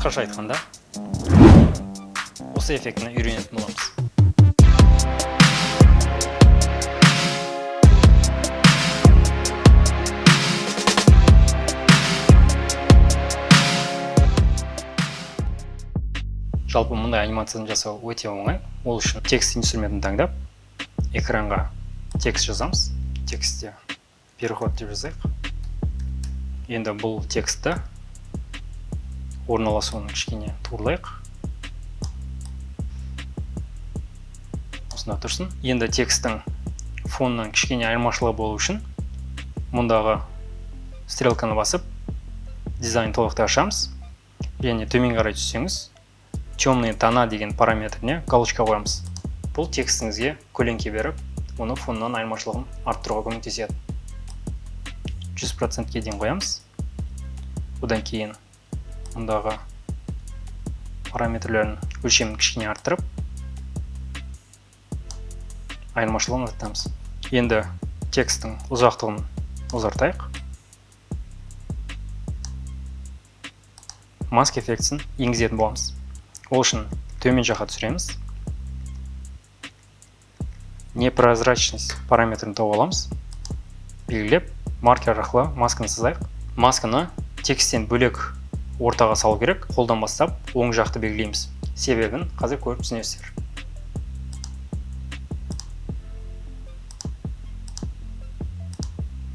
Қысқаша айтқанда, осы эффектіні үйренетін боламыз. Жалпы, мұндай анимацияны жасау өте оңай. Ол үшін текст инструментін таңдап, экранға текст жазамыз. Текстте «переход» деп жазайық. Енді бұл текстті орналасуын кішкене турлайық, осында тұрсын. Енді тексттің фонынан кішкене айырмашылығы болу үшін мұндағы стрелканы басып, дизайн толықтай ашамыз және төмен қарай түссеңіз, «темные тона» деген параметріне галочка қоямыз. Бұл текстіңізге көлеңке беріп, оны фоннан айырмашылығын арттыруға көмектеседі. 100%-ке дейін қоямыз. Одан кейін мұндағы параметрлерін өлшемін кішкене арттырып, айырмашылығын арттырамыз. Енді тексттің ұзақтығын ұзартайық. Маска эффектісін енгізетін боламыз. Ол үшін төмен жаққа түсіреміз, «непрозрачность» параметрін тауып аламыз. Белгілеп, маркер арқылы масканы сызайық. Масканы тексттен бөлек ортаға салу керек. Қолдан бастап оң жақты белгілейміз, себебін қазір көріп түсінесіздер.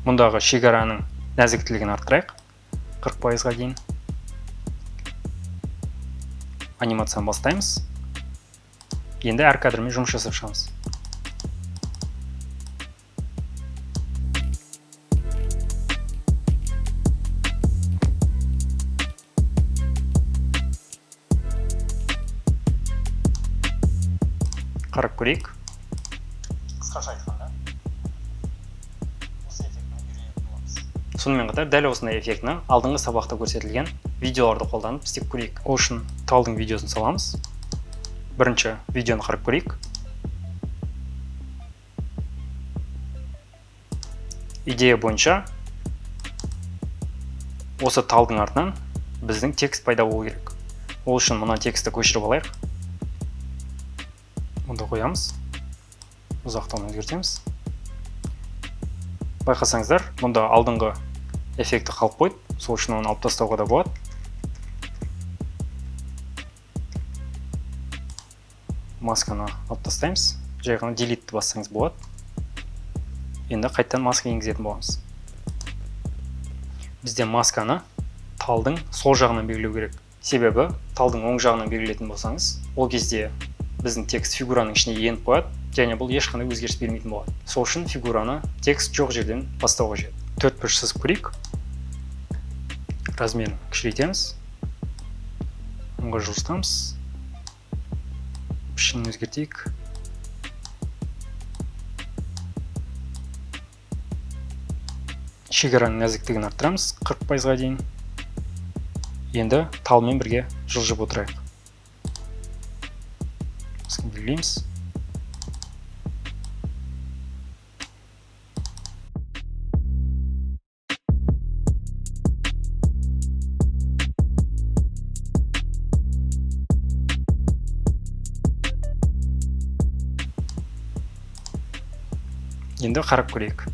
Мұндағы шекараның нәзіктілігін арттырайық 40%-ға дейін. Анимацияны бастаймыз. Енді әр кадрмен жұмыс жасап шығамыз. Қарап көрейік. Қысқаша айтқанда, осы эффектіні үйренетін боламыз. Сонымен қатар дәл осындай эффектіні алдыңғы сабақта көрсетілген видеоларды қолданып істеп көрейік. Ол үшін талдың видеосын саламыз. Бірінші видеоны қарап көрейік. Идея бойынша осы талдың артынан біздің текст пайда болу керек. Ол үшін мына текстті көшіріп алайық, мұнда қоямыз, ұзақтығын өзгертеміз. Байқасаңыздар, мұнда алдыңғы эффекті қалып қойды, сол үшін оны алып тастауға да болады. Масканы алып тастаймыз, жай ғана delete бассаңыз болады. Енді қайтадан маска енгізетін боламыз. Бізде масканы талдың сол жағынан белгілеу керек, себебі талдың оң жағынан белгілейтін болсаңыз, ол кезде біздің текст фигураның ішіне еніп қояды және бұл ешқандай өзгеріс бермейтін болады. Сол үшін фигураны текст жоқ жерден бастау қажет. Төрт бұрыш сызып көрейік. Размерін кішірейтеміз, оңға жылжытамыз, пішінін өзгертейік. Шекараның нәзіктігін арттырамыз 40%-ға дейін. Енді талмен бірге жылжып отырайық. Белгілейміз. Енді қарап көрейік.